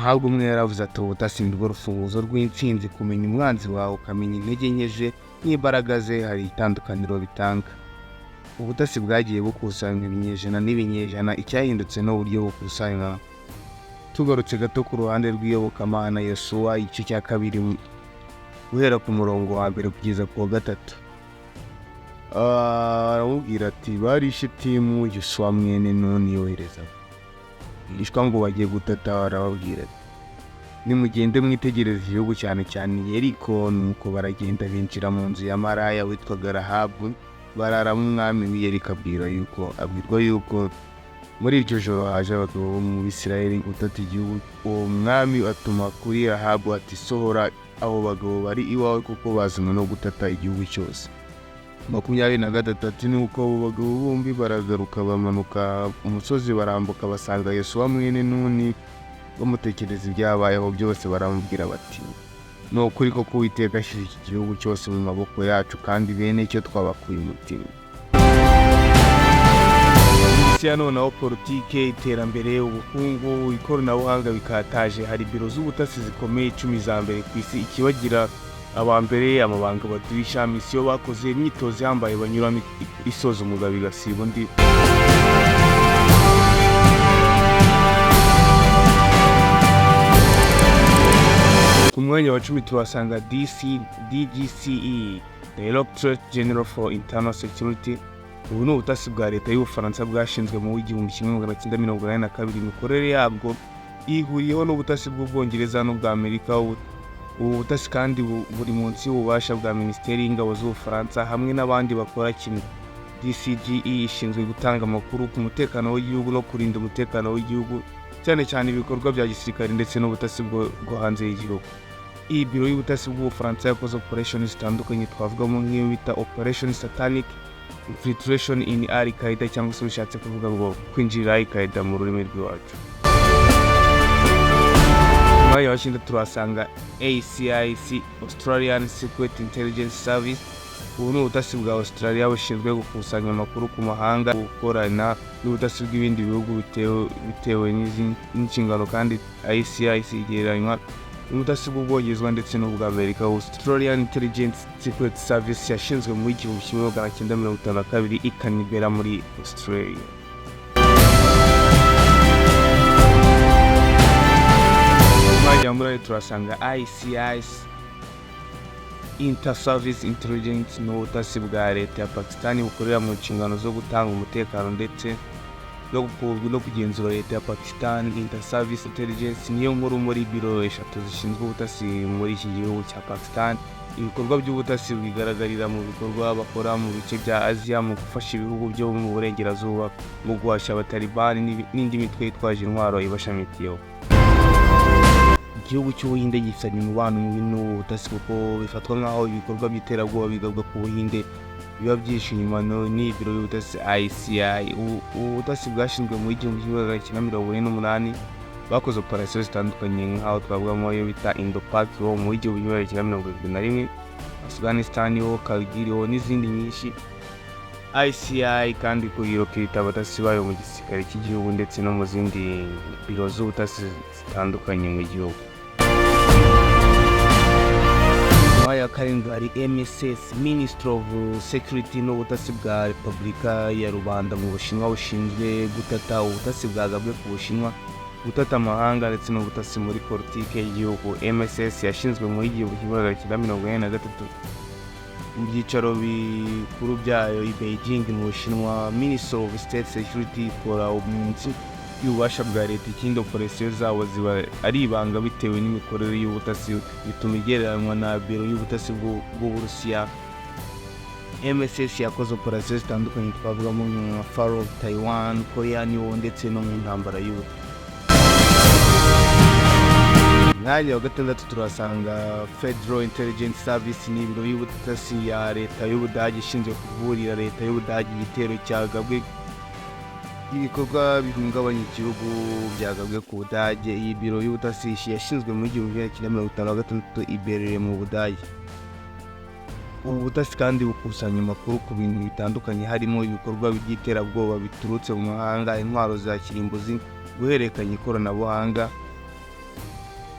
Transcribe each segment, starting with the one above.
Umuhanga umwe yaravuze ati: "Ubutasi ni rwo rufunguzo rw'intsinzi. Kumenya umwanzi wawe, ukamenya intege nke ze n'imbaraga ze, hari itandukaniro bitanga." Ubutasi bwagiye bukusanywa ibinyejana n'ibinyejana, icyahindutse ni uburyo bukusanywa. Tugarutse gato ku ruhande rw'iyobokamana, Yosuwa igice cya 2, guhera ku murongo wa 1 kugeza ku wa 3. Aramubwira ati: "Bari i Shitimu, Yosuwa mwene Nuni yohereza abigishwa ngo bagiye gutata. Arababwira ati: 'Nimugende mwitegereze igihugu, cyane cyane Yeriko.' Nuko baragenda, binjira mu nzu ya maraya witwaga Rahabu, bararamo. Umwami w'i Yeriko abwirwa yuko muri iryo joro haje abagabo bo mu Bisirayeli gutata igihugu. Uwo mwami atuma kuri Rahabu ati: 'Sohora abo bagabo bari iwawe, kuko bazanywe no gutata igihugu cyose.'" 23 ati: "Nuko abo bagabo bombi baragaruka, bamanuka umusozi, barambuka, basanga Yosuwa mwene Nuni, bamutekereza ibyabayeho byose. Baramubwira bati: 'Ni ukuri koko Uwiteka ashyize iki gihugu cyose mu maboko yacu, kandi bene cyo twabakuye umutima.'" Isi ya noneho, politike, iterambere, ubukungu, ikoranabuhanga bikataje. Hari biro z'ubutasi zikomeye 10 za mbere ku isi. Ikibagira aba mbere, amabanga baduhisha, misiyo bakoze, imyitozo ihambaye banyuramo isoza umugabo igasiba undi. Ku mwanya wa 10 tuhasanga DC DGCE, Directorate General for Internal Security. Ubu ni ubutasi bwa leta y'Ubufaransa bwashinzwe mu w'1982. Imikorere yabwo ihuriyeho n'ubutasi bw'Ubwongereza n'ubwa Amerika. Ubu butasi kandi buri munsi y'ububasha bwa Minisiteri y'Ingabo z'Ubufaransa hamwe n'abandi bakora kimwe. DCGE ishinzwe gutanga amakuru ku mutekano w'igihugu no kurinda umutekano w'igihugu, cyane cyane ibikorwa bya gisirikare ndetse n'ubutasi bwo hanze y'igihugu. Iyi biro y'ubutasi bw'Ubufaransa yakoze operation zitandukanye, twavugamo nk'iyo bita Operation Satanic Infiltration in Al Qaeda, cyangwa se bishatse kuvuga ngo kwinjirira Al Qaeda mu rurimi rw'iwacu. Ku mwanya wa 9 turahasanga ASIC, Australian Secret Intelligence Service. Ubu ni ubutasi bwa Australia bushinzwe gukusanya amakuru ku mahanga, gukorana n'ubutasi bw'ibindi bihugu bitewe n'inshingano. Kandi ASIC igereranywa n'ubutasi bw'Ubwongereza ndetse n'ubw'Amerika. Australian Intelligence Secret Service yashinzwe mu 1952 i Canberra muri Australia. Mwanya wa 8 turasanga ICIS, Inter-Service Intelligence. Ni ubutasi bwa leta ya Pakistan bukorera mu nshingano zo gutanga umutekano ndetse no kugenzura leta ya Pakistan. Inter-Service Intelligence niyo nkuru muri biro eshatu zishinzwe ubutasi muri iki gihugu cya Pakistan. Ibikorwa by'ubutasi bigaragarira mu bikorwa bakora mu bice bya Aziya, mu gufasha ibihugu byo mu burengerazuba mu guhashya Abatalibani n'indi mitwe yitwaje intwaro ibashamikiyeho. Igihugu cy'Ubuhinde gifitanye umubano mubi n'ubu butasi, kuko bifatwa nk'aho ibikorwa by'iterabwoba bigabwa ku Buhinde biba byishe inyuma n'iyi biro y'ubutasi ICI. Ubu butasi bwashinzwe mu 1948. Bakoze operasiyo zitandukanye, nk'aho twavugamo iyo bita Indo-Pak wo mu 1971, Afghanistan wo, Kargil wo n'izindi nyinshi. ICI kandi kuyirokwita abatasi bayo mu gisirikare cy'igihugu ndetse no mu zindi biro z'ubutasi zitandukanye mu gihugu. Mwanya wa 7 hari MSS, Ministry of Security. N'ubutasi bwa Repubulika ya Rubanda mu Bushinwa bushinzwe gutata ubutasi bwagabwe ku Bushinwa, gutata amahanga ndetse n'ubutasi muri politike y'igihugu. MSS yashinzwe mu 1983 mu byicaro bikuru byayo i Beijing mu Bushinwa. Ministry of State Security ikora munsi y'ububasha bwa leta. Ikindi, operasiyo zabo ziba ari ibanga bitewe n'imikorere y'ubutasi, bituma igereranywa na biro y'ubutasi bw'Uburusiya. MSS yakoze operasiyo zitandukanye, twavugamo nka Fall of Taiwan, Korean War ndetse no mu ntambara y'ubu. Mwanya wa 6 turasanga Federal Intelligence Service. Ni ibiro y'ubutasi ya leta y'Ubudage ishinzwe kuburira leta y'Ubudage igitero cyagabwe, ibikorwa bihungabanya igihugu byagabwe ku Budage. Iyi biro y'ubutasi yashinzwe mu 1956 i Berlin mu Budage. Ubu butasi kandi bukusanya amakuru ku bintu bitandukanye, harimo ibikorwa by'iterabwoba biturutse mu mahanga, intwaro za kirimbuzi, guhererekanya ikoranabuhanga.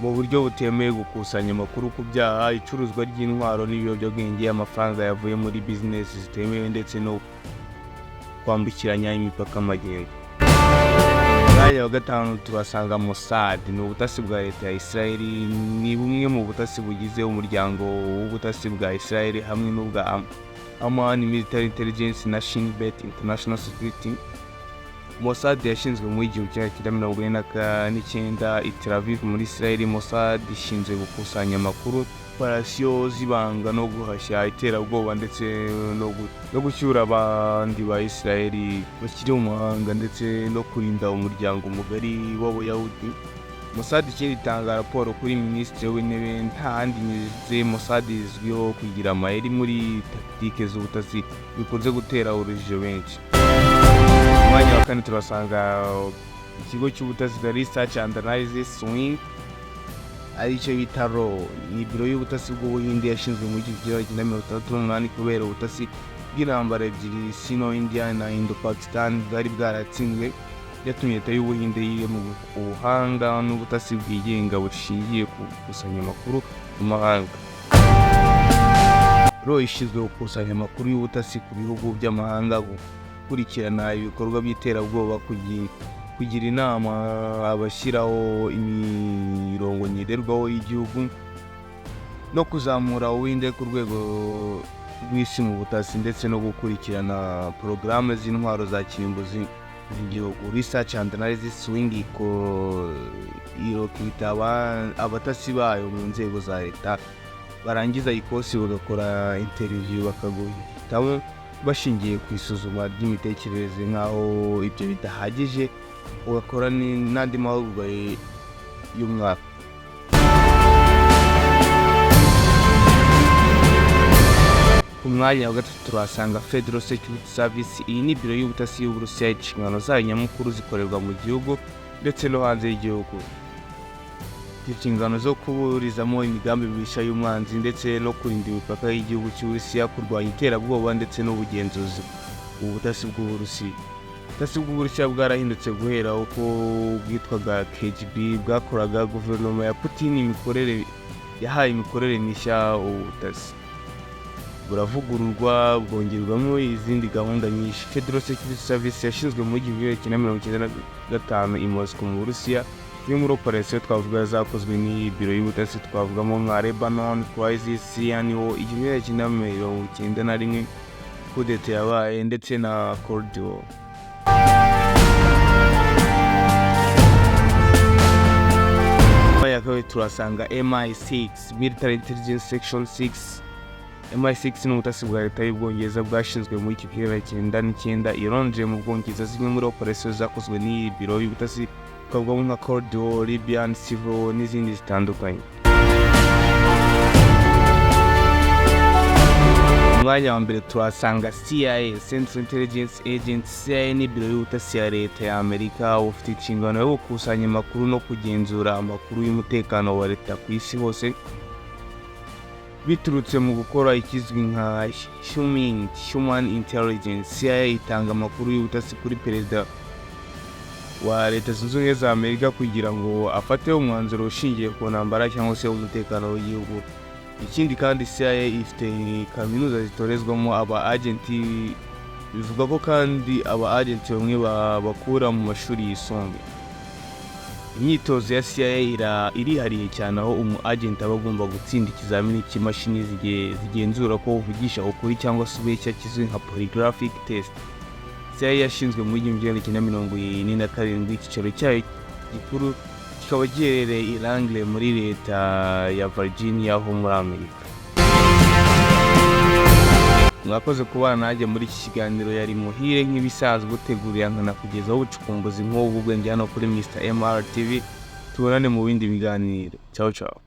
Mu buryo butemewe gukusanya amakuru ku byaha, icuruzwa ry'intwaro n'ibiyobyabwenge, amafaranga yavuye muri bizinesi zitemewe ndetse no kwambukiranya imipaka magendu. Mwanya wa gatanu tuhasanga Mossad. Ni ubutasi bwa leta ya Israel. Ni bumwe mu butasi bugize umuryango w'ubutasi bwa Israel hamwe n'ubwa Aman Military Intelligence na Shin Bet International Security. Mossad yashinzwe mu 1949 i Tel Aviv muri Israel. Mossad ishinzwe gukusanya amakuru, operasiyo z'ibanga no guhashya iterabwoba ndetse no gucyura abandi ba Israel bakiri mu mahanga ndetse no kurinda umuryango mugari w'Abayahudi. Mossad ikindi itanga raporo kuri minisitiri w'intebe. Nta handi nyuze, Mossad izwiho kugira amayeri muri tactique z'ubutasi bikunze gutera urujijo benshi. Mu mwanya wa kane turasanga ikigo cy'ubutasi The Research and Analysis Wing, aricyo bita RAW. Ni biro y'ubutasi bw'Ubuhinde yashinzwe muri 1968 kubera ubutasi bw'intambara ebyiri, Sino India na Indo Pakistan, bwari bwaratsinzwe. Byatumye leta y'Ubuhinde yirema ubuhanga n'ubutasi bwigenga bushingiye ku gukusanya amakuru mu mahanga. RAW ishinzwe gukusanya amakuru y'ubutasi ku bihugu by'amahanga, gukurikirana ibikorwa by'iterabwoba, kugira inama abashyiraho imirongo ngenderwaho y'igihugu no kuzamura Ubuhinde ku rwego rw'isi mu butasi ndetse no gukurikirana porogaramu z'intwaro za kirimbuzi z'igihugu. Research and Analysis Wing irecruita abatasi bayo mu nzego za leta, barangiza ikosi bagakora interview, bakaguhitamo bashingiye ku isuzuma ry'imitekerereze. Nk'aho ibyo bidahagije, ugakora n'andi mahugurwa y'umwaka. Ku mwanya wa gatatu turahasanga Federal Security Service. Iyi ni biro y'ubutasi y'Uburusiya. Inshingano zayo nyamukuru zikorerwa mu gihugu ndetse no hanze y'igihugu. Inshingano zo kuburizamo imigambi mibisha y'umwanzi ndetse no kurinda imipaka y'igihugu cy'Uburusiya, kurwanya iterabwoba ndetse n'ubugenzuzi. Ubu butasi bw'Uburusiya, ubutasi bw'Uburusiya bwarahindutse guhera uko bwitwaga KGB bwakoraga. Guverinoma ya Putin imikorere yahaye imikorere mishya ubu butasi, buravugururwa, bwongerwamo izindi gahunda nyinshi. Federal Security Service yashinzwe mu 1995 i Moscow mu Burusiya. Zimwe muri operasiyo twavuga zakozwe n'iyi biro y'ubutasi twavugamo nka Lebanon Crisis, Syrian War, 1991 kudeta yabaye, ndetse na Cold War. Ya kabiri turasanga MI6, Military Intelligence Section 6. MI6 ni ubutasi bwa leta y'Ubwongereza bwashinzwe muri 1999 i Londres mu Bwongereza. Zimwe muri operasiyo zakozwe n'iyi biro y'ubutasi twavugamo nka Cold War, Libyan Civil War n'izindi zitandukanye. Mu mwanya wa mbere tuhasanga CIA, Central Intelligence Agency. CIA ni biro y'ubutasi ya leta ya Amerika, ufite inshingano yo gukusanya amakuru no kugenzura amakuru y'umutekano wa leta ku isi hose biturutse mu gukora ikizwi nka human intelligence. CIA itanga amakuru y'ubutasi kuri perezida wa Leta Zunze Ubumwe za Amerika kugira ngo afate umwanzuro ushingiye ku ntambara cyangwa se umutekano w'igihugu. Ikindi kandi, CIA ifite kaminuza zitorezwamo aba agenti. Bivuga ko kandi aba agenti bamwe bakura mu mashuri yisumbuye. Imyitozo ya CIA irihariye cyane, aho umu agent aba agomba gutsinda ikizamini cy'imashini zigenzura ko uvugisha ukuri cyangwa se ubeshya, kizwi nka polygraphic test. CIA yashinzwe muri 1947, icyicaro cyayo gikuru kikaba giherereye i Langley muri leta ya Virginia ho muri Amerika. Mwakoze kubana nanjye muri iki kiganiro. Yari Muhire nk'ibisanzwe, utegurira nkanakugezaho ubucukumbuzi nk'ubu bwenge hano kuri Mr MR TV. Tubonane mu bindi biganiro. Ciao ciao.